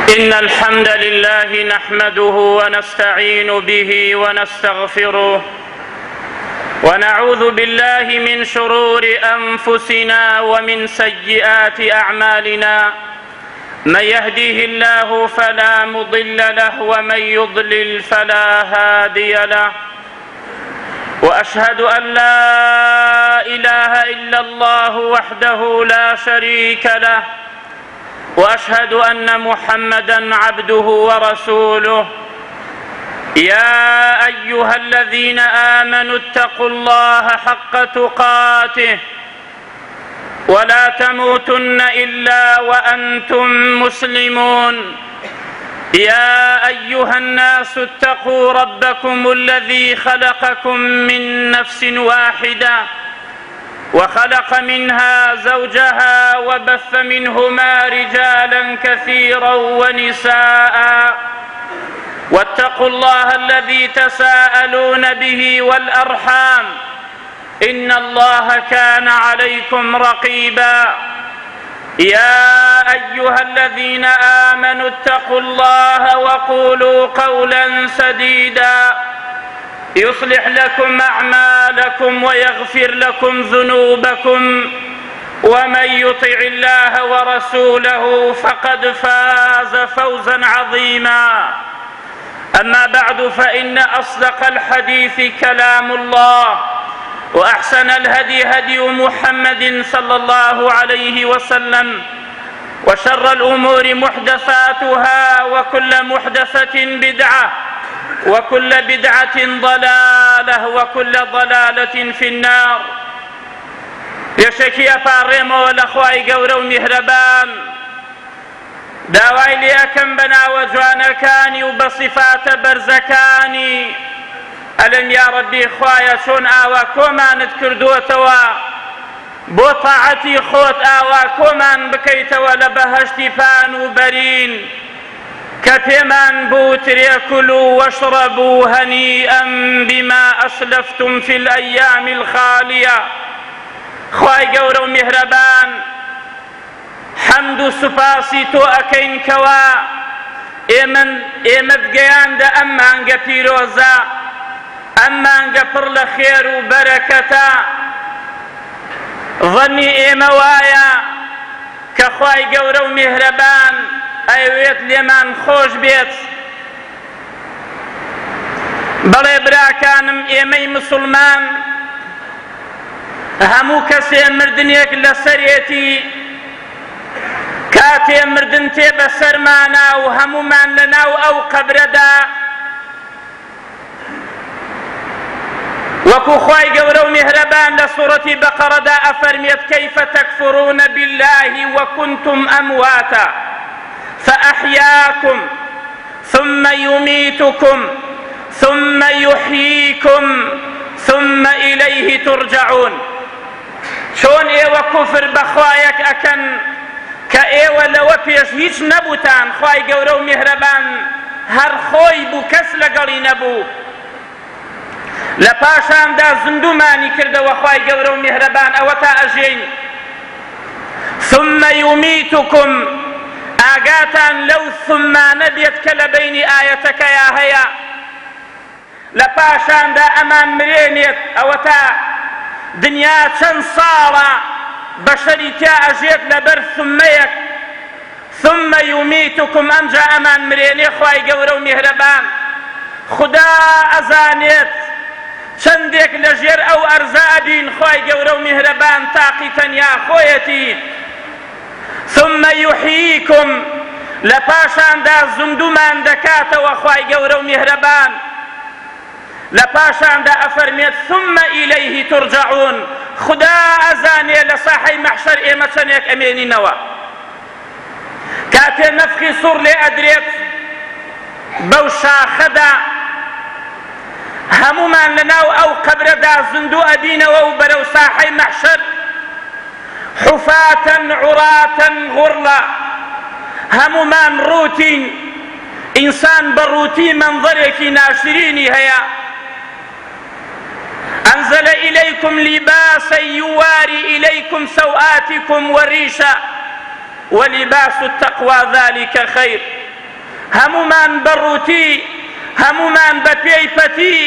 إن الحمد لله نحمده ونستعين به ونستغفره ونعوذ بالله من شرور أنفسنا ومن سيئات أعمالنا من يهديه الله فلا مضل له ومن يضلل فلا هادي له واشهد ان لا اله الا الله وحده لا شريك له واشهد ان محمدا عبده ورسوله يا ايها الذين امنوا اتقوا الله حق تقاته ولا تموتن الا وانتم مسلمون يا ايها الناس اتقوا ربكم الذي خلقكم من نفس واحده وخلق منها زوجها وبث منهما رجالا كثيرا ونساء واتقوا الله الذي تساءلون به والارحام ان الله كان عليكم رقيبا يا ايها الذين امنوا اتقوا الله وقولوا قولا سديدا يصلح لكم اعمالكم ويغفر لكم ذنوبكم ومن يطع الله ورسوله فقد فاز فوزا عظيما اما بعد فان اصدق الحديث كلام الله واحسن الهدي هدي محمد صلى الله عليه وسلم وشر الامور محدثاتها وكل محدثه بدعه وكل بدعه ضلاله وكل ضلاله في النار پێشەکی ئەپاڕێمەوە لە خوای گەورە و میهرەبان داوای لێ ئەکەم بە ناوە جوانەکانی و بە سیفاتە بەرزەکانی ئەلم یا ڕەبی خوایە چۆن ئاوا کۆمانت کردووەتەوە بۆ تاعەتی خۆت ئاوا کۆمان بکەیتەوە لە بەهەشتی پان و بەرین کە پێمان بوترێ كلوا واشربوا هنيئا بما أسلفتم في الأيام الخالية خوای گەورە و میهرەبان حەمد و سوپاسی تۆ ئەکەین کەوا ئێمەن ئێمەت گەیاندە ئەم مانگە پیرۆزە، ئەم مانگە پڕ لە خێر و بەرەکەتە. ظەنی ئێمە وایە کە خوای گەورە و میهرەبان ئەیەوێت لێمان خۆش بێت. بەڵێ براکانم ئێمەی مسوڵمان هەموو کەسێ مردنێک لەسەرێتی، کاتێ مردن تێ بەسەرمانا و هەموومان لەناو ئەو قەبرەدا وەکو خوای گەورە و میهرەبان لە سوڕەتی بەقەڕەدا ئەفەرمێت کەیف تەکفرون بالله وکنتم ئەمواتا فأحیاکم ثم یمیتکم ثم یحییکم ثم الیه ترجعون چۆن ئێوە کوفر بە خوایەک ئەکەن کە ئێوە لەوە پێش هیچ نەبووتان خوای گەورە و میهرەبان هەر خۆی بوو کەس لەگەڵی نەبوو لە پاشاندا زیندوومانی کردەوە خوای گەورە و میهرەبان ئەوەتا ئەژێین ثم یمیتکم ئاگاتان لەو ثمانە بێت کە لە بەینی ئایەتەکەیا هەیە لە پاشاندا ئەمان مرێنێت ئەوەتا دنیا چەند ساڵە بەشەری تیا ئەژێت لەبەر ثمەیەک ثم یمیتکم ئەمجا ئەمان مرێنێ خوای گەورە و میهرەبان خودا ئەزانێت چەندێک لەژێر ئەو ئەرزە ئەبین خوای گەورە و میهرەبان تاقی تەنیا خۆیەتی ثم یحییکم لە پاشاندا زیندوومان دەکاتەوە خوای گەورە و میهرەبان لە پاشاندا ئەفەرمێت ثم الیه ترجعون خودا ئەزانێ لە ساحەی مەحشەر ئێمە چەندێک ئەمێنینەوە کاتێ نەفخی سوڕ لێ ئەدرێت بەو شاخەدا هەموومان لەناو ئەو قەبرەدا زیندوو ئەبینەوە و بەرەو ساحەی مەحشەر حفاة عراة غرلا هەموومان ڕووتین ئینسان بە ڕووتی مەنظەرێکی ناشرینی هەیە أنزل إليكم لباسا يواري إليكم سوآتكم وريشا ولباس التقوى ذلك خير. هەموومان بە ڕووتی، هەموومان بە پێی پەتی،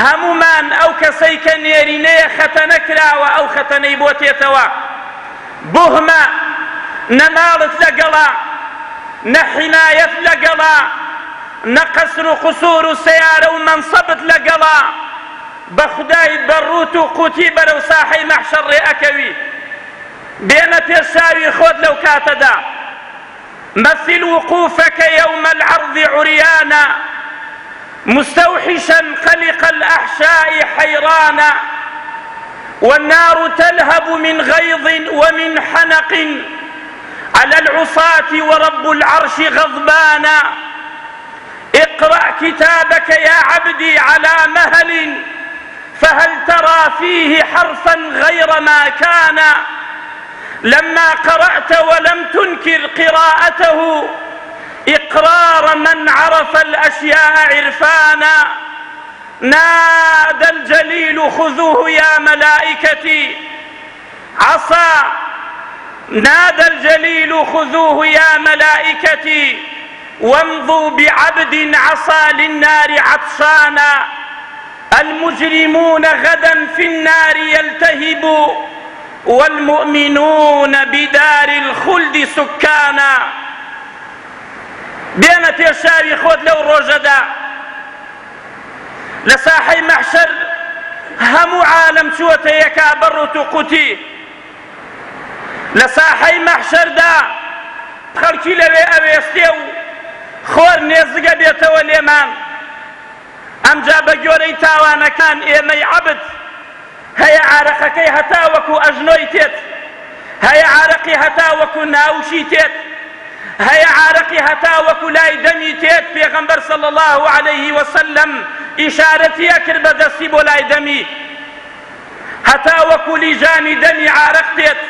هەموومان ئەو کەسەی کە نێرینەیە خەتەنە کراوە ئەو خەتەنەی بۆ تێتەوە. بوهمە، نە ماڵت لەگەڵە، نە حیمایەت لەگەڵە، نە قەسر و قسور و سەیارە و مەنسەبت لەگەڵە، بە خودای بە ڕووت و قوتی بەرەو ساحەی مەحشەر ڕێ ئەکەوی. بێنە پێش چاوی خۆت لەو کاتەدا. مثل وقوفك يوم العرض عريانا مستوحشا قلق الأحشاء حيرانا والنار تلهب من غيظ ومن حنق على العصاة ورب العرش غضبانا اقرأ كتابك يا عبدي على مهل فهل ترى فيه حرفا غير ما كان لما قرأت ولم تنكر قراءته إقرار من عرف الأشياء عرفانا نادى الجليل خذوه يا ملائكتي عصا نادى الجليل خذوه يا ملائكتي وامضوا بعبد عصا للنار عطشانا المجرمون غدا في النار يلتهب والمؤمنون بدار الخلد سكانا بێنە پێشاوی خۆت لەو ڕۆژەدا لە ساحەی مەحشەر هەموو عالەم چووەتە یەکا بە ڕوت و قوتی لە ساحەی مەحشەردا خەڵکی لەوێ ئەوێستێ و خۆر نێزگە بێتەوە لێمان ئەمجا بە گۆرەی تاوانەکان ئێمەی عەبد هەیە عارەقەکەی هەتا وەکو ئەژنۆی تێت، هەیە عارەقی هەتا وەکو ناوکی تێت، هەیە عارەقی هەتا وەکو لای دەمی تێت، پێغەمبەر صلی اللە علیه وسلم ئیشارەتی ئەکرد بە دەستی بۆ لای دەمی هەتا وەکو لیجامی دەمی عارەق تێت.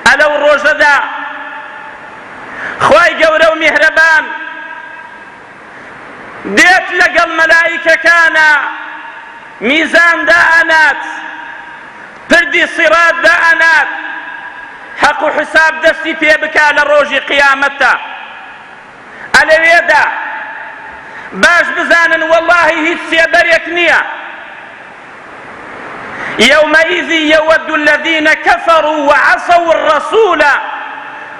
ئەلەو ڕۆژەدا خوای گەورە و میهرەبان دێت لەگەڵ مەلائیکەکانە میزان دائەنات پردی سیڕات دائەنات حەق و حساب دەستی پێ بکا لە ڕۆژی قیامەتدا ئەلەوێدا باش بزانن وەڵاهی هیچ سێبەرێک نییە يومئذ يود الذين كفروا وعصوا الرسول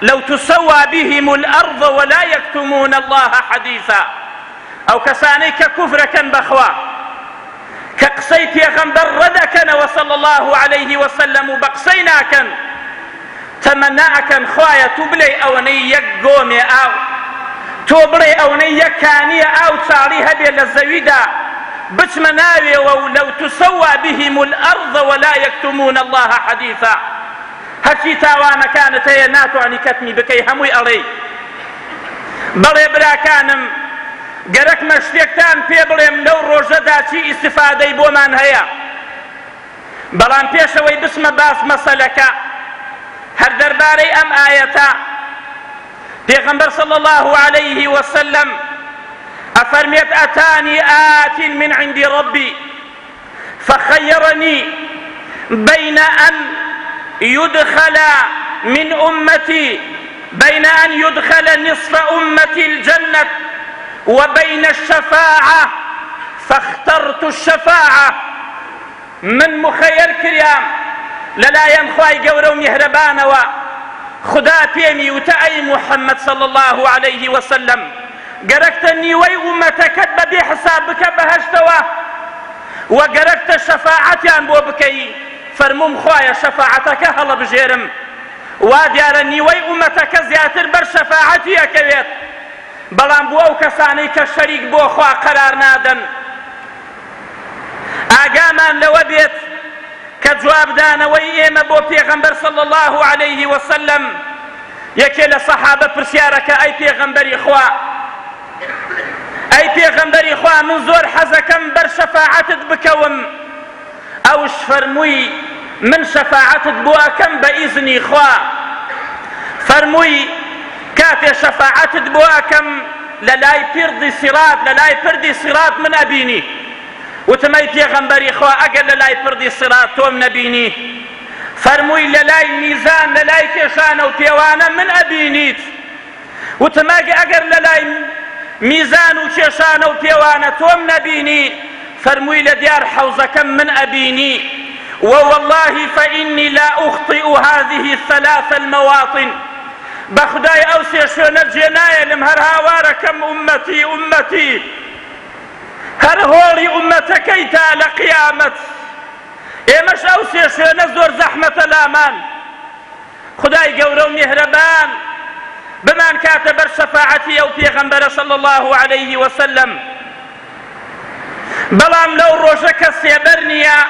لو تسوى بهم الأرض ولا يكتمون الله حديثا ئەو کەسانەی کە کوفرەکەن بەخوا کە قسەی پێغەمبەر ڕەدەکەنەوە صلی الله عليه وسلم و بە قسەی ناکەن تەمەنا ئەکەن خوایە تو بلێی ئەوەنەی یەک گۆمێ ئاو تۆ بڵێی ئەونەی یەک کانیە ئاو چاڵی هەبێ لە زەویدا بچمە ناوێوە و لو تسوی بهم الارض ولا یکتمون اللە حدیثا هەرچی تاوانەکانت هەیە ناتوانی کەتمی بکەی هەمووی ئەڵێی بەڵێ براکانم گەرەکمە شتێکتان پێ بڵێم لەو ڕۆژەدا چی ئیستفادەی بۆمان هەیە بەڵام پێش ئەوەی بچمە باس مەسەلەکە هەر دەربارەی ئەم ئایەتە پێغەمبەر صلی الله علیه وسلم ئەفەرمێت ئەتانی آت من عند ربی فخيرني بين أن يدخل من أمتي بين أن يدخل نصف أمتي الجنة وبين الشفاعة فاخترت الشفاعة من مخەیەر کریام لەلایەن خوای گەورە و میهرەبانەوە خودا پێمی وتە ئەی محمد صلی اللە علیه وسلم گەرەکتە نیوەی ئومەتەکەت بە بێ حساب بکە بەهەشتەوە و گەرەکتە شەفاعەتیان بۆ بکەی فەرمووم خوایە شەفاعەتەکە هەڵەبژێرم وا دیارە نیوەی ئومەتەکە زیاتر بەر شەفاعەتی ئەکەوێت بەڵام بۆ ئەو کەسانەی کە شەریک بۆ خوا قەرار نادەن ئاگامان لەوە بێت کە جوابدانەوەی ئێمە بۆ پێغەمبەر صلی الله علیه وسلم یەکێ لە سەحابە پرسیارەکە ئەی پێغەمبەری خوا ئەی پێغەمبەری خوا من زۆر حەزەکەم بەر شەفاعەتت بکەوم ئەوش فەرمووی من شەفاعەتت بۆ ئەکەم بە ئیزنی خوا فەرمووی کاتێ شەفاعەتت بۆ ئەکەم لە لای پردی سیڕات لە لای پردی سیڕات من ئەبینی وتم ئەی پێغەمبەری خوا ئەگەر لە لای پردی سیڕات تۆم نەبینی فەرمووی لە لای میزان لە لای کێشانە و پێوانە من ئەبینیت. وتم ئەگەر لەلای میزان و کێشانە و پێوانە تۆم نەبینی، فەرمووی لە دیار حەوزەکەم من ئەبینی، وواللە فإنی لا اخطئ هذه الثلاث المواطن، بەخودای ئەو سێ شوێنە جێ نایەلم هەر هاوارەکەم ئوممەتی ئوممەتی هەر هۆڵی ئوممەتەکەی تا لە قیامەت ئێمەش ئەو سێ شوێنە زۆر زەحمەتە لامان. خودای گەورە و میهرەبان بمانکاتە بەر شەفاعەتی ئەو پێغەمبەرە صلی اللە علیه وسلم. بەڵام لەو ڕۆژە کە سێبەر نییە،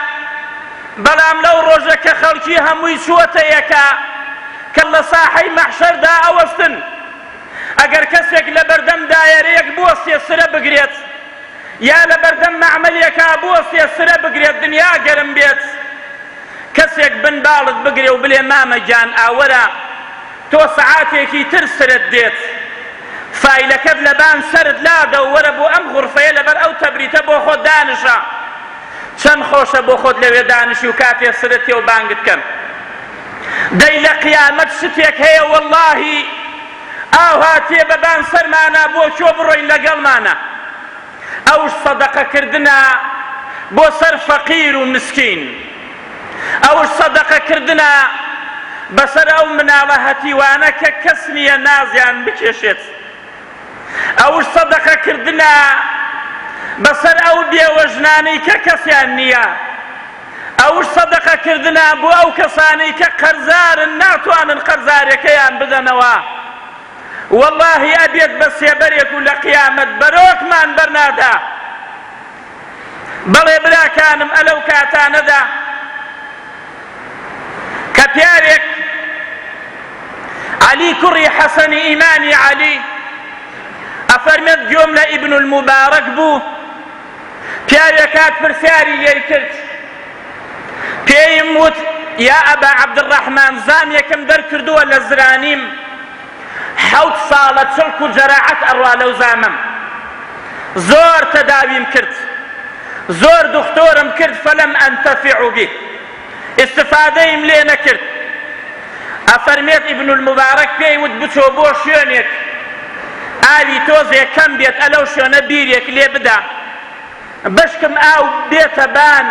بەڵام لەو ڕۆژە کە خەڵکی هەمووی چووەتە یەکە، کە لە ساحەی مەحشەردا ئەوەستن، ئەگەر کەسێک لەبەردەم دایەرەیەک بوەستێ سرە بگرێت، یا لەبەردەم مەعمەلێکا بوەستێ سرە بگرێت، دنیا گەرم بێت، کەسێک بن باڵت بگرێ و بلێ مامە گیان ئاوەرە تۆ سەعاتێکی تر سرت دێت فایلەکەت لەبان سەرت لادە و وەرە بۆ ئەم غورفەیە لەبەر ئەو تەبریتە بۆ خۆت دانشە چەند خۆشە بۆ خۆت لەوێ دانشی و کاتێ سرت تێ و بانگت کەن دەی لە قیامەت شتێک هەیە وەڵاهی ئاوها تێ بەبان سەرمانا بۆ کوێ بڕۆین لەگەڵمانە ئەوش سەدەقە کردنە بۆ سەر فەقیر و مسکین، ئەوش سەدەقە کردنە بەسەر ئەو مناڵە هەتیوانە کە کەس نییە نازیان بکێشێت، ئەوش سەدەقە کردنە بەسەر ئەو بێوەژنانەی کە کەسیان نییە، ئەوش سەدەقە کردنە بۆ ئەو کەسانەی کە قەرزارن ناتوانن قەرزارەکەیان بدەنەوە. وەڵاهی ئەبێت بە سێبەرێک و لە قیامەت بەرۆکمان بەرنادا. بەڵێ براکانم ئەلەو کاتانەدا کە پیاوێک عەلی کوڕی حەسەنی ئیمامی عەلی ئەفەرمێت گوێم لە ئیبن الموبارەک بوو پیاوێک هات پرسیاری لێی کرد پێیم وت یا ئەبا عەبدولڕەحمان زامێکم دەرکردووە لە زرانیم حەوت ساڵە چڵک و جەراعەت ئەڕوا لەو زامەم زۆر تەداویم کرد زۆر دختۆرم کرد فلم ئەنتەفع به استفادەیم لێ نەکرد ئەفەرمێت ابن المبارک پێی وت بچۆ بۆ شوێنێک ئاوی تۆزێ کەم بێت ئەلەو شوێنە بیرێک لێ بدە بەشکم ئاو بێتە بان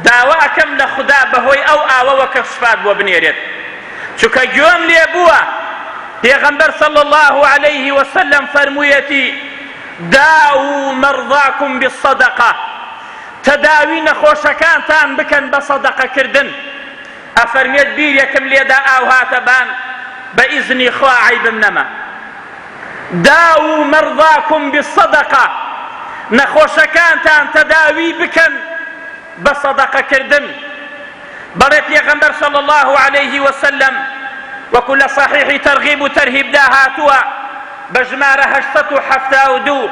داوا ئەکەم لە خودا بەهۆی ئەو ئاوەوە کە شفات بۆ بنێرێت چونکە گوێم لێ بووە پێغەمبەر صلی الله علیه وسلم فەرموویەتی داووا مرضاکم بالصدقە تەداوی نەخۆشەکانتان بکەن بە سەدەقە کردن ئەفەرمێت بیرێکم لێدا ئاو هاتە بان بە ئیزنی خوا عەیبم نەما داووا مرضاکم بالصدقە نەخۆشەکانتان تەداوی بکەن بە سەدەقە کردن بەڵێ پێغەمبەر صلی الله علیه وسلم وەکو لە صحیحی ترغیب و ترهیبدا هاتووە بە ژمارە 872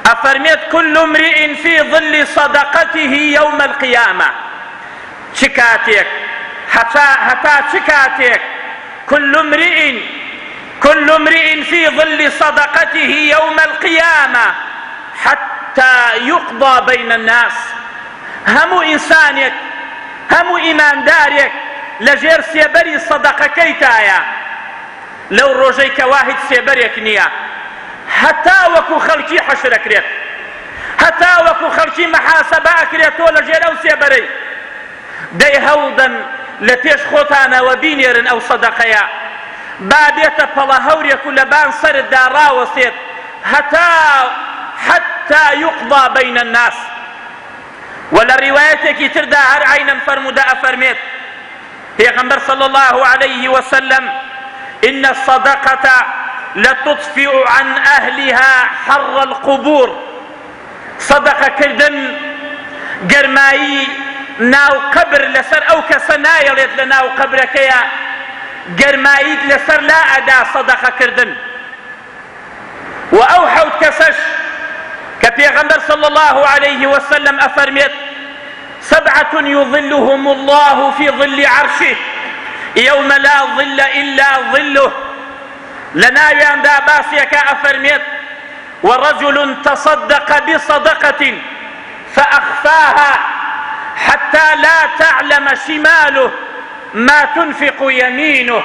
ئەفەرمێت كل امرئ في ظل صدقته يوم القيامة چ کاتێک هەتا هەتا چ کاتێک كل امرئ كل امرئ في ظل صدقته يوم القيامة حتى يقضى بين الناس هەموو ئینسانێک هەموو ئیماندارێک لەژێر سێبەری سەدەقەکەیتایە لەو ڕۆژەی کەوا هیچ سێبەرێک نییە هەتا وەکو خەڵکی حەشر ئەکرێت هەتا وەکو خەڵکی مەحاسەبە ئەکرێت تۆ لەژێر ئەو سێبەرەی دەی هەوڵدەن لە پێش خۆتانەوە بینێرن ئەو سەدەقەیە با بێتە پەڵە هەورێک و لەبان سەرتدا ڕاوەستێت هەتا حتى يقضى بين الناس و لە ڕیوایەتێکی تردا هەر عەینەن فەرموودە ئەفەرمێت پێغەمبەر صلی الله علیه وسلم إن الصدقة لتطفئ عن أهلها حر القبور صدقە کردن گەرمایی ناو قەبر لەسەر ئەو کەسە نایەڵێت لە ناو قەبرەکەیە گەرماییت لەسەر لا ئەدا صدقە کردن و ئەو حەوت کەسەش کە پێغەمبەر صلی اللە علیه وسلم ئەفەرمێت سبعة یظلهم اللە فی ظل عرشه یوم لا ظل الا ظله لەناویاندا باسێکە ئەفەرمێت ورجل تصدق بصدقة فأخفاها حتى لا تعلم شماله ما تنفق يمينه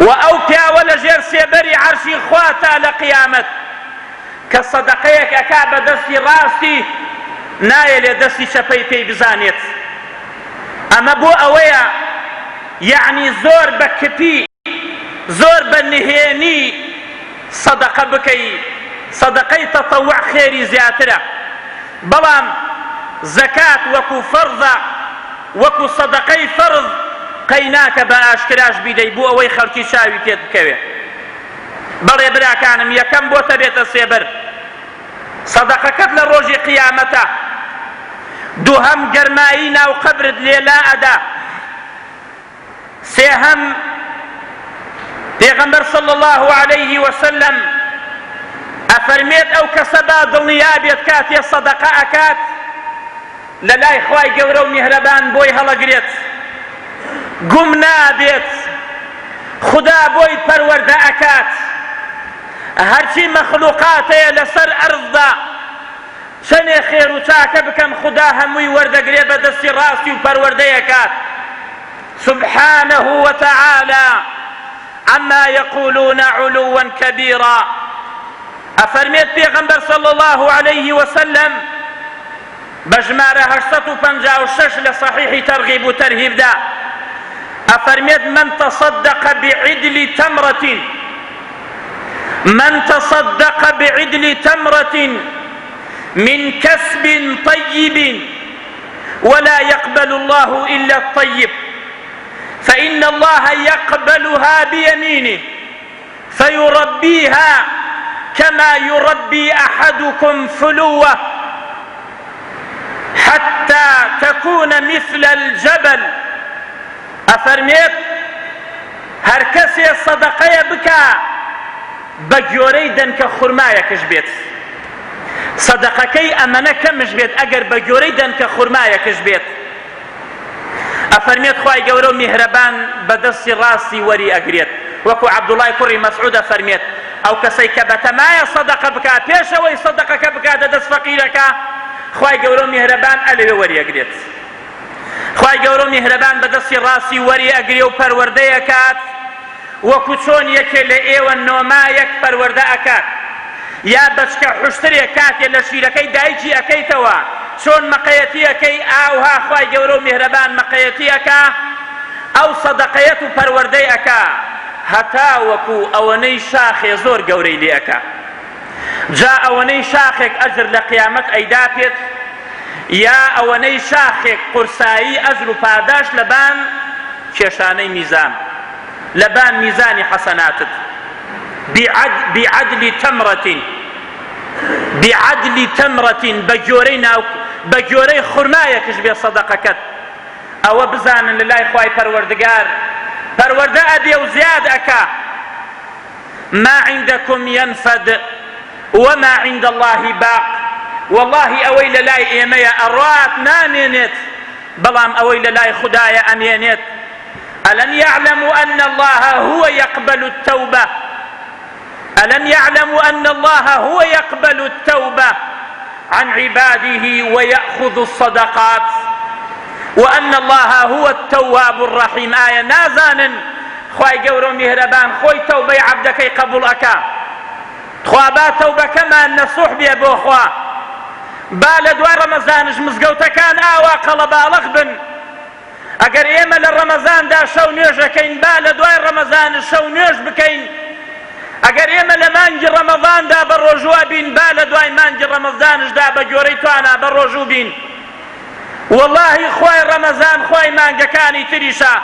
و ئەو پیاوە لە ژێر. سێبەری عەرشی خوا تا لە قیامەت. کە سەدەقەیەک ئەکا بە دەستی ڕاستی نایەلێ دەستی چەپەی پێی بزانێت. ئەمە بۆ ئەوەیە یەعنی زۆر بە کپی زۆر بە نهێنی سەدەقە بکەی، سەدەقەی تەتەوع خێری زیاترە، بەڵام زەکات وەکو فەرزە وەکو سەدەقەی فەرز قەیناکە بە ئاشکراش بیدەی بۆ ئەوەی خەڵکی چاوی پێت بکەوێ. بەڵێ براکانم یەکەم بۆتە بێتە سێبەر سەدەقەکەت لە ڕۆژی قیامەتە، دووهەم گەرمایی ناو قەبرت لێ لا ئەدا، سێهەم پێغەمبەر صلی اللە علیه وسلم ئەفەرمێت ئەو کەسە با دڵنیا بێت کاتێ سەدەقە ئەکات لە لای خوای گەورە و میهرەبان بۆی هەڵەگرێت گوم نابێت خودا بۆی پەروەردە ئەکات هەرچی مەخلوقات هەیە لەسەر ئەرزدا چەنێ خێر و چاکە بکەن خودا هەمووی وەردەگرێ بە دەستی ڕاستی و پەروەردەی ئەکات سبحانه وتعالی عما یقولون علوا کبیرا ئەفەرمێت پێغەمبەر صلی الله علیه وسلم بە ژمارە 856 لە صحیحی ترغیب و ترهیبدا ئەفەرمێت من تصدق بعدل تمرة من تصدق بعدل تمرة من كسب طيب ولا يقبل الله إلا الطيب فإن الله يقبلها بيمينه فيربيها كما يربي أحدكم فلوه حتى تكون مثل الجبل ئەفەرمێت، هەر کەسێ سەدەقەیە بکا بە گۆرەی دەنکە خورمایەکش بێت، سەدەقەکەی ئەمەنە کەمش بێت ئەگەر بە گۆرەی دەنکە خورمایەکش بێت، ئەفەرمێت خوای گەورە و میهرەبان بە دەستی ڕاستی وەری ئەگرێت، وەکو عەبدوڵای کوڕی مەسعود ئەفەرمێت، ئەو کەسەی کە بەتەمایە سەدەقە بکا پێش ئەوەی سەدەقەکە بکاتە دەست فەقیرەکە خوای گەورە و میهرەبان ئەلەوێ وەری ئەگرێت. خوای گەورە و میهرەبان بە دەستی ڕاستی وەری ئەگرێ و پەروەردەی ئەکات وەکو چۆن یەکێ لە ئێوە نۆمایەک پەروەردە ئەکات یا بەچکە حوشترێک کاتێ لە شیرەکەی دایکی ئەکەیتەوە چۆن مقەیەتی ئەکەی ئاوها خوای گەورە و میهرەبان مقەیەتی ئەکا ئەو سەدەقەیەت و پەروەردەی ئەکا هەتا وەکو ئەوەنەی شاخێ زۆر گەورەی لێ ئەکا جا ئەوەنەی شاخێک ئەجر لە قیامەت ئەیداپێت یا ئەوەنەی شاخێک قورسایی ئەجر و پاداشت لەبان کێشانەی میزان لەبان میزانی حەسەناتت بعدل تمرة بعدل تمرة بە گۆرەی ناو بە گۆرەی خورمایەکش بێ سەدەقەکەت ئەوە بزانن لە لای خوای پەروەردگار پەروەردە ئەبێ و زیاد ئەکا ما عندکم ینفد وما عند اللە باق، وەڵاهی ئەوەی لەلای ئێمەیە ئەڕوات نامێنێت، بەڵام ئەوەی لەلای خودایە ئەمێنێت. الم یعلموا ان اللە هو یقبل التوبە الم یعلموا ان اللە هو یقبل التوبە عن عباده ویأخذ الصدقات وان اللە هو التواب الرحیم ئایا نازانن خوای گەورە و میهرەبان خۆی تەوبەی عەبدەکەی قەبوڵ ئەکا تخوا با تەوبەکەمان نەسوح بێ بۆ خوا با لە دوای ڕەمەزانش مزگەوتەکان ئاوا قەڵەباڵغ بن ئەگەر ئێمە لە ڕەمەزاندا شەو نوێژەکەین با لە دوای ڕەمەزانش شەو نوێژ بکەین ئەگەر ئێمە لە مانگی ڕەمەزاندا بە ڕۆژووە بین با لە دوای مانگی ڕەمەزانشدا بە گۆرەی توانا بە ڕۆژوو بین وەڵاهی خوای ڕەمەزان خوای مانگەکانی تریشە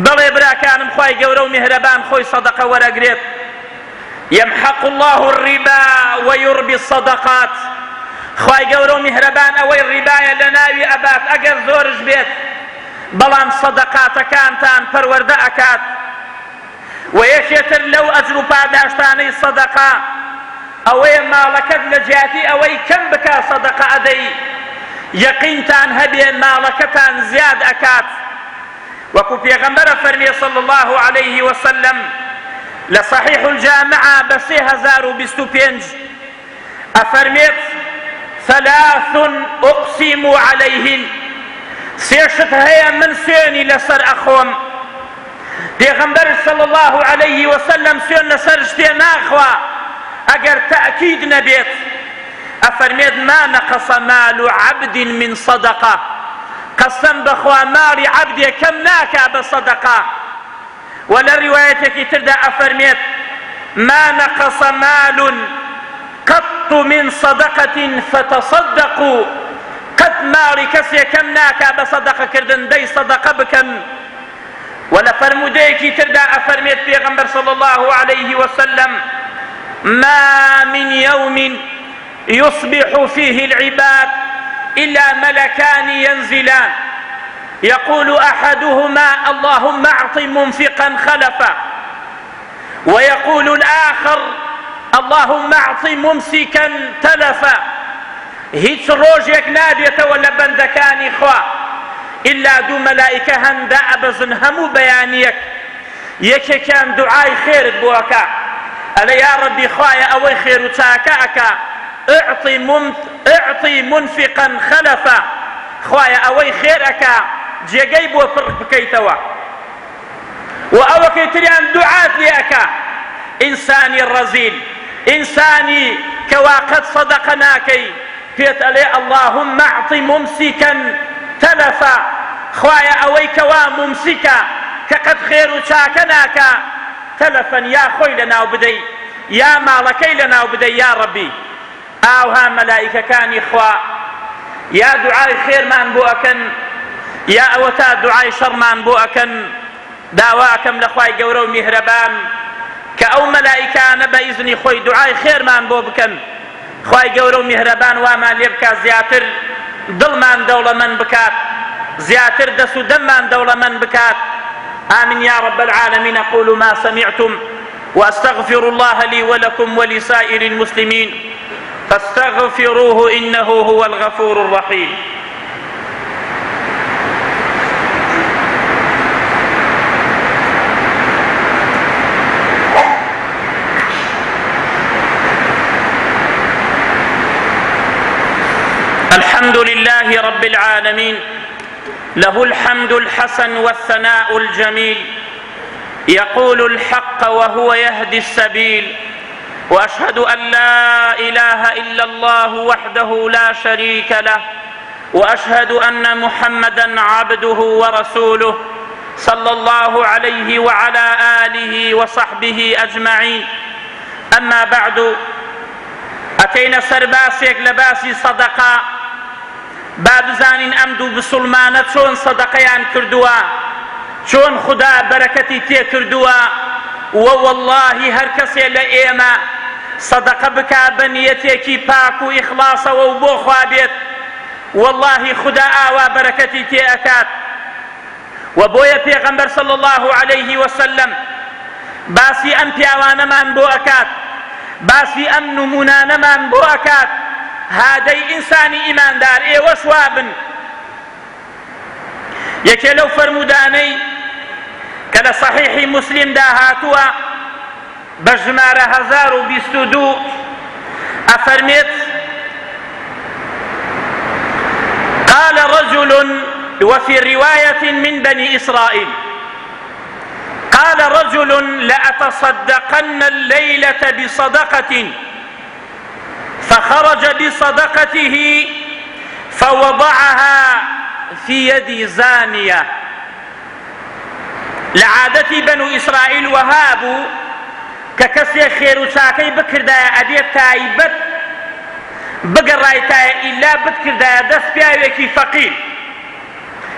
بەڵێ براکانم خوای گەورە و میهرەبان خۆی سەدەقە وەرەگرێت یمحق الله الربا ویربی الصدقات خوای گەورە و میهرەبان ئەوەی ڕیبایە لەناوی ئەبات ئەگەر زۆرش بێت بەڵام سەدەقاتەکانتان پەروەردە ئەکات وە یەکێ تر لەو ئەجر و پاداشتانەی سەدەقە ئەوەیە ماڵەکەت لە جیاتی ئەوەی کەم بکا سەدەقە ئەدەی یەقینتان هەبێ ماڵەکەتان زیاد ئەکات وەکو پێغەمبەر ئەفەرمێ صلی اللە علیه وسلم لە صحیح الجامع بە 3025 ئەفەرمێت ثلاث اقسم علیهن سێ شت هەیە من سوێنی لەسەر ئەخۆم. پێغەمبەر صلی اللە علیه وسلم سوێن لەسەر شتێ ناخوا ئەگەر تەئکید نەبێت، ئەفەرمێت ما نقص مال عبد من صدقە، قەسەم بەخوا ماڵی عەبدێ کەم ناکا بە سەدەقە. وە لە ڕیوایەتێکی تردا ئەفەرمێت ما نقص مال قط من صدقة فتصدقوا، قەت ماڵی کەسێ کەم ناکا بە سەدەقە کردن دەی سەدەقە بکەن. وە لە فەرموودەیەکی تردا ئەفەرمێت پێغەمبەر صلی اللە علیه وسلم ما من یوم یصبح فیه العباد الا ملکان ینزلان یقول احدهما اللهم اعط منفقا خلفا ويقول الآخر اللهم اعط ممسكا تلفا هیچ ڕۆژێک نابێتەوە لە بەندەکانی خوا ئیلا دوو مەلائیکە هەن دائەبەزن هەموو بەیانیەک یەکێکیان دوعای خێرت بۆ ئەکا ئەلێ یا ڕەبی خوایە ئەوەی خێر و چاکە ئەکا اعطی اعطی منفقا خلفا خوایە ئەوەی خێر ئەکا جێگەی بۆ پڕ بکەیتەوە و ئەوەکەی تریان دوعات لێ ئەکا ئینسانی ڕەزیل ئینسانی کەوا قەت سەدەقە ناکەی پێت ئەلێ اللهم اعط ممسکا تلفا خوایە ئەوەی کەوا مومسیکە کە قەت خێر و چاکە ناکا تلفا یا خۆی لەناو بدەی یا ماڵەکەی لەناو بدەی یا ڕەبی ئاوها مەلائیکەکانی خوا یا دوعای خێرمان بۆ ئەکەن یا ئەوەتا دوعای شەڕمان بۆ ئەکەن. داوا ئەکەم لە خوای گەورە و میهرەبان کە ئەو مەلائیکانە بە ئیزنی خۆی دوعای خێرمان بۆ بکەن. خوای گەورە و میهرەبان وامان لێ بکات زیاتر دڵمان دەوڵەمەند بکات، زیاتر دەست و دەممان دەوڵەمەند بکات. آمین یا رب العالمین اقول ما سمعتم واستغفر الله لي ولكم ولسائر المسلمين فاستغفروه إنه هو الغفور الرحيم. الحمد لله رب العالمين له الحمد الحسن والثناء الجميل يقول الحق وهو يهدي السبيل واشهد ان لا اله الا الله وحده لا شريك له واشهد ان محمدا عبده ورسوله صلى الله عليه وعلى اله وصحبه اجمعين اما بعد ئەکەینە سەر باسێک لە باسی سەدەقە با بزانین ئەم دوو بسوڵمانە چۆن سەدەقەیان کردووە، چۆن خودا بەرەکەتی تێکردووە، وە وەڵڵاهی هەر کەسێ لە ئێمە سەدەقە بکا بە نیەتێکی پاک و ئیخڵاسەوە و بۆ خوا بێت وەڵڵاهی خودا ئاوا بەرەکەتی تێ ئەکات. وە بۆیە پێغەمبەر صلی اللە علیه وسلم باسی ئەم پیاوانەمان بۆ ئەکات، باسی ئەم نمونانەمان بۆ ئەکات، هادەی ئینسانی ئیماندار ئێوەش وابن. یەکێ لەو فەرموودانەی کە لە صحیحی موسلیمدا هاتووە بە ژمارە 1022 ئەفەرمێت، قال رجل وفي رواية من بني إسرائيل قال رجل لأتصدقن الليلة بصدقة فخرج بصدقته فوضعها في يد زانية لە عادەتی بەنو ئیسرائیل وەها بوو کە کەسێک خێر و چاکەی بکردایە ئەبێ تایبەت بگەڕایتایە ئیلا بتکردایە دەست پیاوێکی فەقیر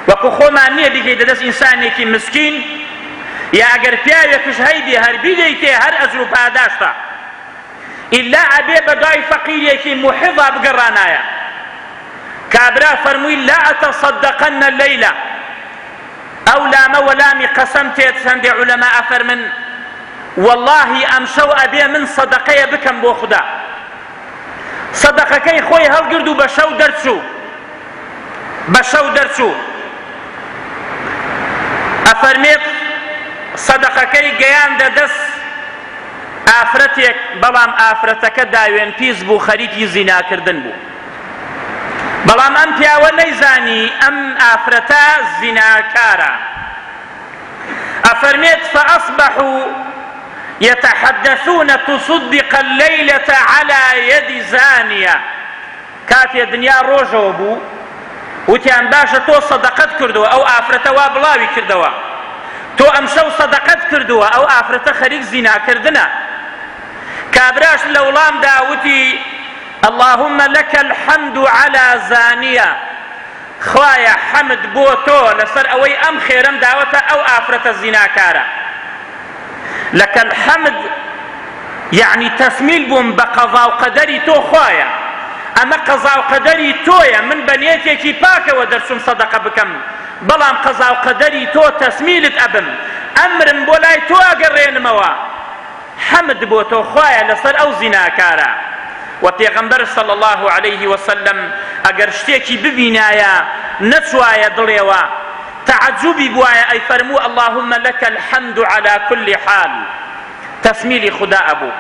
وەکو خۆمان نییە بیکەیتە دەست ئینسانێکی مسکین یا ئەگەر پیاوێکش هەیبێ هەر بیدەیتێ هەر ئەجر و پاداشتە ئیلا ئەبێ بەدوای فەقیرێکی موحیزا بگەڕانایە کابرا فەرمووی لا ئەتەصدقن اللەیلە ئەو لامە وەلامی قەسەم تێت هەندێ عولەما ئەفەرمن وەڵاهی ئەمشەو ئەبێ من سەدەقەیە بکەم بۆ خودا سەدەقەکەی خۆی هەڵگرد و بە شەو دەرچوو بە شەو دەرچوو ئەفەرمێت سەدەقەکەی گەیاندە دەست ئافرەتێک بەڵام ئافرەتەکە داوێن پیس بوو خەریکی زیناکردن بوو بەڵام ئەم پیاوە نەیزانی ئەم ئافرەتە زیناکارە. ئەفەرمێت فأصبحوا يتحدثون تصدق الليلة على يد زانية کاتێ دنیا ڕۆژەوە بوو وتیان باشە تۆ سەدەقەت کردووە ئەو ئافرەتە وا بڵاوی کردەوە تۆ ئەمشەو سەدەقەت کردووە ئەو ئافرەتە خەریک زیناکردنە کابراش لە وڵامدا وتی اللهم لك الحمد على زانیە خوایە حەمد بۆ تۆ لەسەر ئەوەی ئەم خێرەم داوەتە ئەو ئافرەتە زیناکارە لك الحمد یەعنی تەسمیل بووم بە قەزا و قەدەری تۆ خوایە ئەمە قەزا و قەدەری تۆیە من بە نیەتێکی پاکەوە دەرچووم سەدەقە بکەم بەڵام قەزا و قەدەری تۆ تەسمیلت ئەبم ئەمرم بۆ لای تۆ ئەگەڕێنمەوە حەمد بۆ تۆ خوایە لەسەر ئەو زیناکارە وە پێغەمبەر صلی اللە علیه وسلم ئەگەر شتێکی ببینایە نەچوایە دڵێوە تەعەجوبی بوایە ئەیفەرموو اللهم لک الحمد علی کل حال تەسمیلی خودا ئەبوو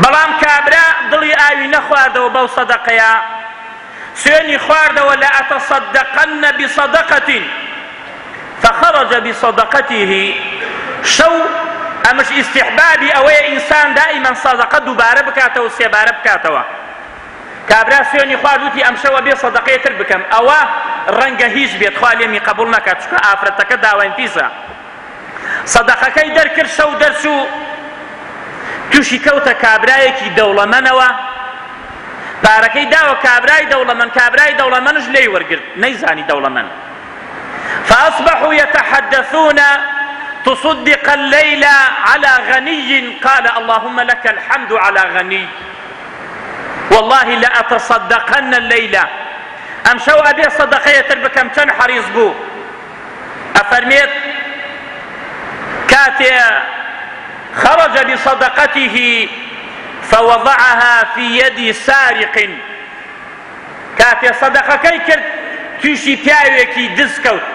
بەڵام کابرا دڵی ئاوی نەخواردەوە بەو سەدەقەیە سوێنی خواردەوە لأتصدقن بصدقة فخرج بصدقته شەو ئەمش ئیستحبابی ئەوەیە ئینسان دائیمەن سەدەقە دووبارە بکاتەوە سێبارە بکاتەوە کابرا سوێنی خوارد وتی ئەمشەو ئەبێ سەدەقەی تر بکەم ئەوە ڕەنگە هیچ بێت خوا لێمی قبوڵ نەکات چونکە ئافرەتەکە داوێن پیسە سەدەقەکەی دەرکرد شەو دەرچوو تووشی کەوتە کابرایەکی دەوڵەمەنەوە پارەکەی داوە کابرای دەوڵەمەند کابرای دەوڵەمەنش لێی وەرگرت نەیزانی دەوڵەمەند فأصبحوا يتحدثون تصدق الليل على غني قال اللهم لك الحمد على غني والله لأتصدقن الليلة ئەمشەو ئەبێ سەدەقەیە تر بکەم چەند حەریص بوو ئەفەرمێت کاتێ خرج بصدقته فوضعها في يد سارق کاتێ سەدەقەکەی کرد تووشی پیاوێکی دز کەوت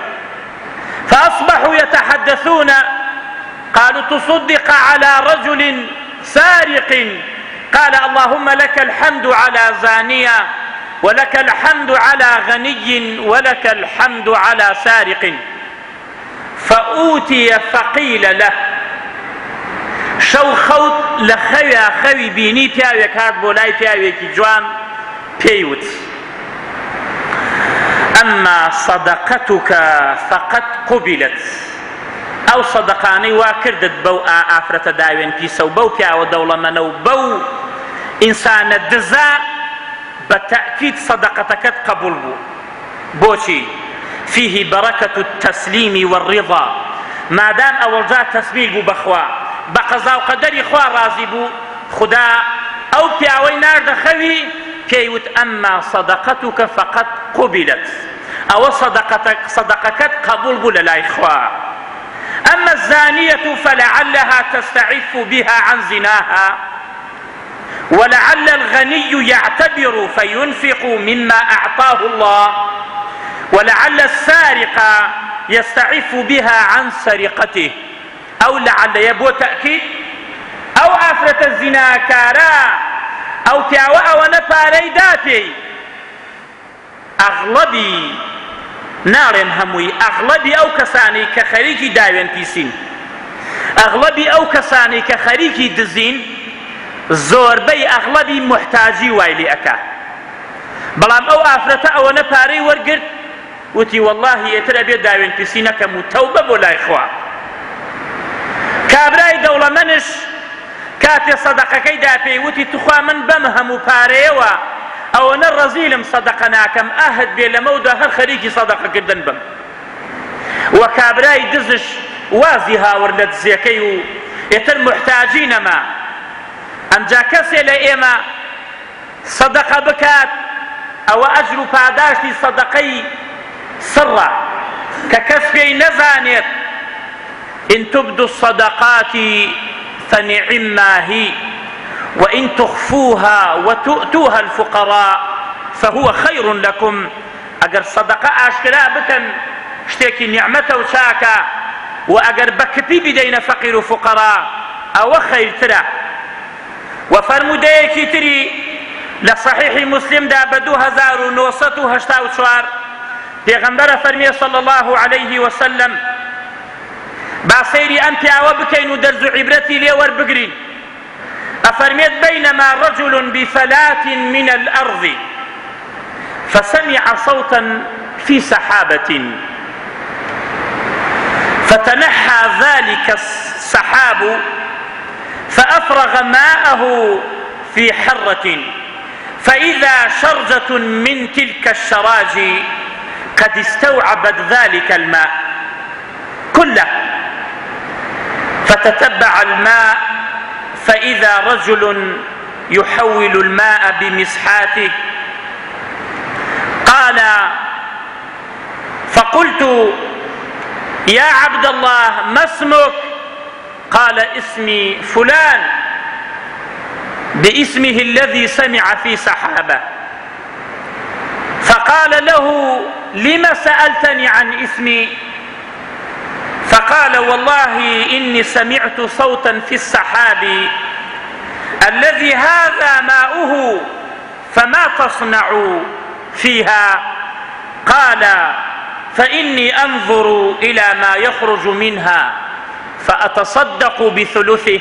فأصبحوا يتحدثون قالوا تصدق على رجل سارق قال اللهم لك الحمد على زانية ولك الحمد على غني ولك الحمد على سارق فأوتي فقیل له شەو خەوت لە خەویا خەوی بینی پیاوێک هات بۆ لای پیاوێکی جوان پێی وت ئەما صدقتك فقد قبلت ئەو سەدەقانەی وا کردت بەو ئافرەتە داوێن پیسە و بەو پیاوە دەوڵەمەنە و بەو ئینسانە دزە بە تەئکید سەدەقەتەکەت قبوڵ بوو بۆچی؟ فیه برکة التسلیم والرضا مادام ئەوەڵجا تەسمیل بوو بەخوا بە قەزا و قەدەری خوا ڕازی بوو خودا ئەو پیاوەی ناردە خەوی پێی وت ئەما صدقتک فقد قبلت ئەوە صدقتک صدقەکەت قبول بوو لەلای خوا اما الزانیة فلعلها تستعف بها عن زناها ولعل الغنی یعتبر فینفق مما اعطاه اللە ولعل السارق یستعف بها عن سرقته ئەو لعلەیە بۆ تەئکید ئەو ئافرەتە زیناکارە ئەو پیاوە ئەوەنە پارەی دا پێی ئەغڵەبی، ناڵێم هەمووی، ئەغڵەبی ئەو کەسانەی کە خەریکی داوێن پیسین، ئەغڵەبی ئەو کەسانەی کە خەریکی دزین، زۆربەی ئەغڵەبی موحتاجی وای لێ ئەکا. بەڵام ئەو ئافرەتە ئەوەنە پارەی وەرگرت، وتی وەڵاهی ئێتر ئەبێ داوێن پیسی نەکەم و تەوبە بۆ لای خوا. کابرای دەوڵەمەنش کاتێ سەدەقەکەی دا پێی وتی توخوا من بەم هەموو پارەیەوە ئەوەنە ڕەزیلم سەدەقە ناکەم ئەهد بێ لەمەودا هەر خەریکی سەدەقە کردن بم. وە کابرای دزش وازی هاورد لە دزێکەی و ئێتر موحتاجی نەما. ئەمجا کەسێ لە ئێمە سەدەقە بکات ئەوە ئەجر و پاداشتی سەدەقەی سڕە کە کەس پێی نەزانێت، ان تبدوا الصدقات فنعما هی وان تخفوها وتؤتوها الفقراء فهو خیر لکم، ئەگەر سەدەقە ئاشکرا بکەن شتێکی نیعمەتە و چاکە، وە ئەگەر بە کپی بیدەینە فەقیر و فوقەرا ئەوە خەیرترە. وە فەرموودەیەکی تری لە صحیحی مسلمدا بە 2984 پێغەمبەر ئەفەرموێ صلی اللە علیه وسلم. با سەیری ئەم پیاوە بکەین و دەرز و عیبرەتی لێ وەربگرین. ئەفەرمێت بینما رجل بفلاة من الأرض فسمع صوتا في سحابة فتنحى ذلك السحاب فأفرغ ماءه في حرة فإذا شرجة من تلك الشراج قد استوعبت ذلك الماء كله فتتبع الماء فإذا رجل يحول الماء بمسحاته قال فقلت يا عبد الله ما اسمك قال اسمي فلان باسمه الذي سمع في سحابه فقال له لم سألتني عن اسمي فقال والله إني سمعت صوتا في السحاب الذي هذا ماؤه فما تصنع فيها قال فإني أنظر إلى ما يخرج منها فأتصدق بثلثه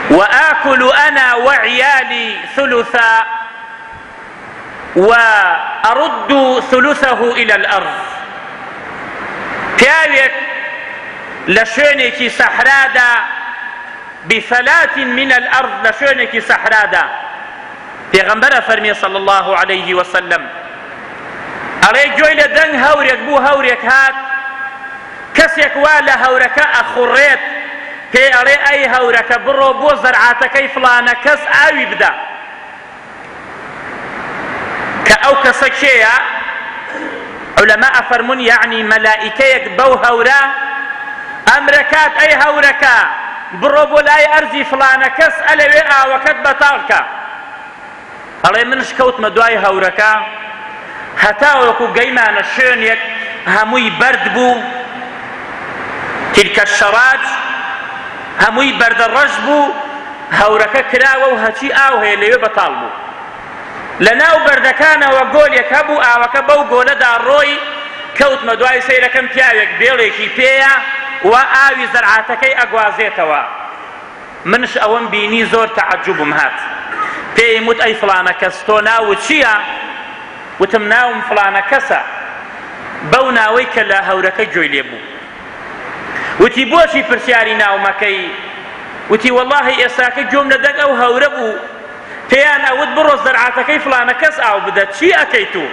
وآكل أنا وعيالي ثلثا وأرد ثلثه إلى الأرض پیاوێک لە شوێنێکی سەحرادا بفلاة من الأرض لە شوێنێکی سەحرادا پێغەمبەر ئەفەرمێ صلی الله علیه وسلم ئەڵێ گوێی لە دەنگ هەورێک بوو هەورێک هات کەسێک وا لە هەورەکە ئەخوڕێت پێی ئەڵێ ئەی هەورەکە بڕۆ بۆ زەرعاتەکەی فڵانە کەس ئاوی بدە کە ئەو کەسە کێیە؟ عولەما ئەفەرموون یەعنی مەلائیکەیەک بەو هەورە ئەمرەکات ئەی هەورەکە بڕۆ بۆ لای ئەرزی فڵانە کەس ئەلەوێ ئاوەکەت بەتاڵ کە. ئەڵێ منش کەوتمە دوای هەورەکە هەتاوەکو گەیمانە شوێنێک هەمووی بەرد بوو تلك الشراج هەمووی بەردە ڕەش بوو هەورەکە کراوە و هەچی ئاو هەیە لەوێ بەتاڵ بوو. لە ناو بەردەکانەوە گۆلێک هەبوو ئاوەکە بەو گۆلەدا ڕۆی، کەوتمە دوای سەیرەکەم پیاوێک بێڵێکی پێیە و ئاوی زەرعاتەکەی ئەگوازێتەوە. منش ئەوەم بینی زۆر تەعەجوبم هات. پێیم وت ئەی فڵانە کەس تۆ ناوت چییە؟ وتم ناوم فڵانە کەسە. بەو ناوەی کە لە هەورەکە گوێی لێ بوو. وتی بۆچی پرسیاری ناومەکەی؟ وتی وەڵاهی ئێستاکە گوێم لە دەنگ ئەو هەورە بوو پێیان ئەوت بڕۆ زەرعاتەکەی فڵانە کەس ئاو بدە چی ئەکەی تو؟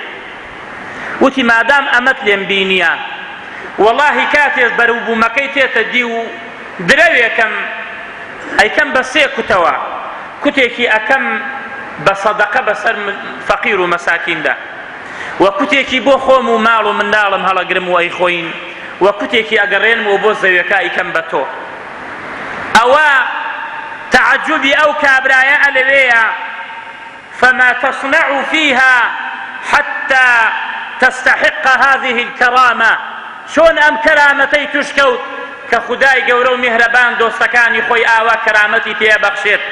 وتی مادام ئەمەت لێم بینیە وەڵاهی کاتێ بەروبوومەکەی تێتە دی و درەوێکم ئەیکەم بە سێ کوتەوە کوتێکی ئەکەم بە سەدەقە بەسەر فەقیر و مەساکیندا وە کوتێکی بۆ خۆم و ماڵ و منداڵم هەڵەگرم و ئەیخۆین وە کوتێکی ئەگەڕێنمەوە بۆ زەویەکە ئەیکەم بە تۆ ئەوە تەعەجوبی ئەو کابرایە ئەلەوێیە فما تصنع فيها حتى تستحق هذه الكرامة چۆن ئەم کەرامەتەی توش کەوت کە خودای گەورە و میهرەبان دۆستەکانی خۆی ئاوا کەرامەتی پێ ئەبەخشێت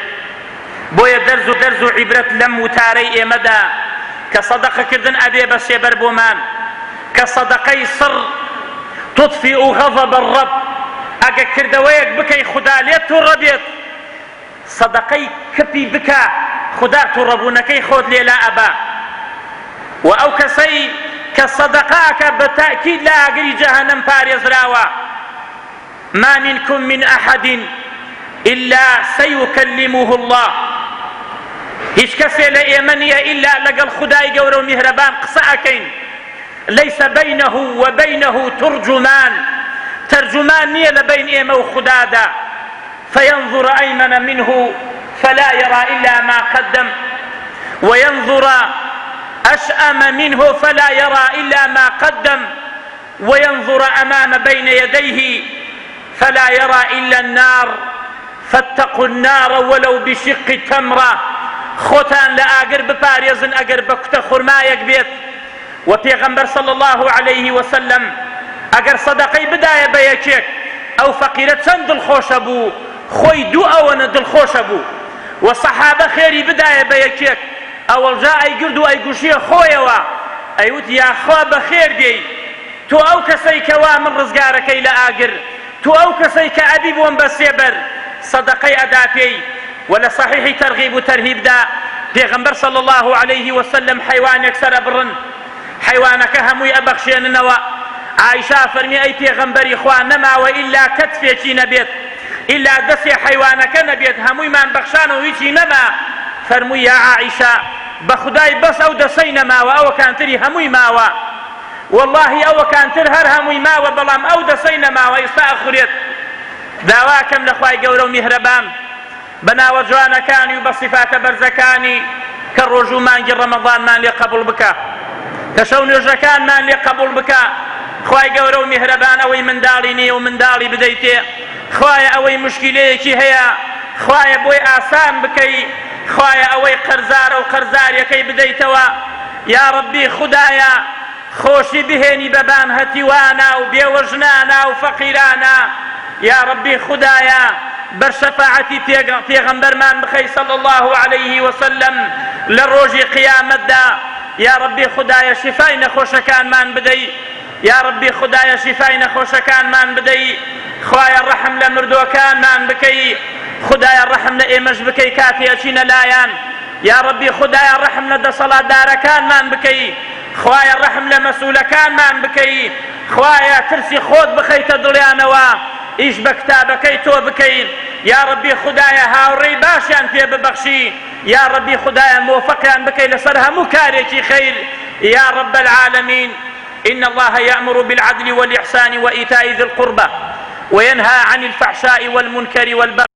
بۆیە دەرز و دەرز و عیبرەت لەم وتارەی ئێمەدا کە سەدەقە کردن ئەبێ بە سێبەر بۆمان کە سەدەقەی سڕ تطفئ غضب الرب ئەگە کردەوەیەک بکەی خودا لێت توڕە بێت سەدەقەی کپی بکە خودا توڕەبوونەکەی خۆت لێ لا ئەبا و ئەو کەسەی کە سەدەقە ئەکا بە تەئکید لە ئاگری جەهەنەم پارێزراوە ما منكم من أحد إلا سيكلمه الله هیچ کەسێ لە ئێمە نییە ئیلا لەگەڵ خودای گەورە و میهرەبان قسە ئەکەین ليس بينه وبينه ترجمان تەرجومان نییە لە بەین ئێمە و خودادا فينظر أيمن منه فلا يرى إلا ما قدم وينظر أشأم منه فلا يرى إلا ما قدم وينظر أمام بين يديه فلا يرى إلا النار فاتقوا النار ولو بشق تمرة خۆتان لە ئاگر بپارێزن ئەگەر بە کوتە خورمایەک بێت وە پێغەمبەر صلی اللە علیه وسلم ئەگەر سەدەقەی بدایە بە یەکێک ئەو فەقیرە چەند دڵخۆشە بوو خۆی دوو ئەوەنە دڵخۆشە بوو وە سەحابە خێری بدایە بە یەکێک ئەوەڵجا ئەیگرد و ئەیگوشیە خۆیەوە ئەیوت یاخوا بەخێر بێی. تۆ ئەو کەسەی کەوا من ڕزگارەکەی لە ئاگر، تۆ ئەو کەسەی کە ئەبی بۆم بە سێبەر، سەدەقەی ئەدا پێی. وە لە سەحیحی تەرغیب و تەرهیبدا پێغەمبەر صلی اللە علیه وسلم حەیوانێک سەر ئەبڕن، حەیوانەکە هەمووی ئەبەخشێننەوە، عائیشە ئەفەرمێ ئەی پێغەمبەری خوا نەماوە ئیلا کەتفێکی نەبێت، ئیلا دەسێ حەیوانەکە نەبێت، هەموویمان بەخشانەوە هیچی نەما، فەرمووی یا عائیشە بەخودای بەس ئەو دەسەی نەماوە ئەوەکانتری هەمووی ماوە. وەڵاهی ئەوەکانتر هەر هەمووی ماوە بەڵام ئەو دەسەی نەماوە ئیستا ئەخورێت داواکەم لە خوای گەورە و میهرەبان بە ناوە جوانەکانی و بە سیفاتە بەرزەکانی کە ڕۆژوو مانگی ڕەمەضانمان لێ قەبوڵ بکا کە شەو نوێژەکانمان لێ قەبوڵ بکا خوای گەورە و میهرەبان ئەوەی منداڵی نییە و منداڵی بدەیتێ خوایە ئەوەی مشکیلەیەکی هەیە خوایە بۆی ئاسان بکەی خوایە ئەوەی قەرزارە و قەرزاریەکەی بدەیتەوە یاڕەبی خودایە خۆشی بهێنی بە بان هەتیوانا و بێوەژنانا و فەقیرانا یاڕەبی خودایە بەر شەفاعەتی پێغەمبەرمان بخەی صلی اللە علیه وسلم لە ڕۆژی قیامەتدا یاڕەبی خودایە شیفای نەخۆشەکانمان بدەی یاڕەبی خودایە شیفای نەخۆشەکانمان بدەی خوایە ڕەحم لە مردووەکانمان بکەی خودایە ڕەحم لە ئێمەش بکەی کاتێ ئەچینە لایان یاڕەبی خودایە ڕەحم لە دەسەڵاتدارەکانمان بکەی خوایە ڕەحم لە مەسئولەکانمان بکەی خوایە ترسی خۆت بخەیتە دڵیانەوە ئیش بە کتابەکەی تۆ بکەی یاڕەبی خودایە هاوڕێی باشیان پێ ببەخشی یاڕەبی خودایە مۆفەقیان بکەی لەسەر هەموو کارێکی خەیر یا رب العالمین إن الله يأمر بالعدل والإحسان وإيتاء ذي القربى وينهى عن الفحشاء والمنكر والبغي.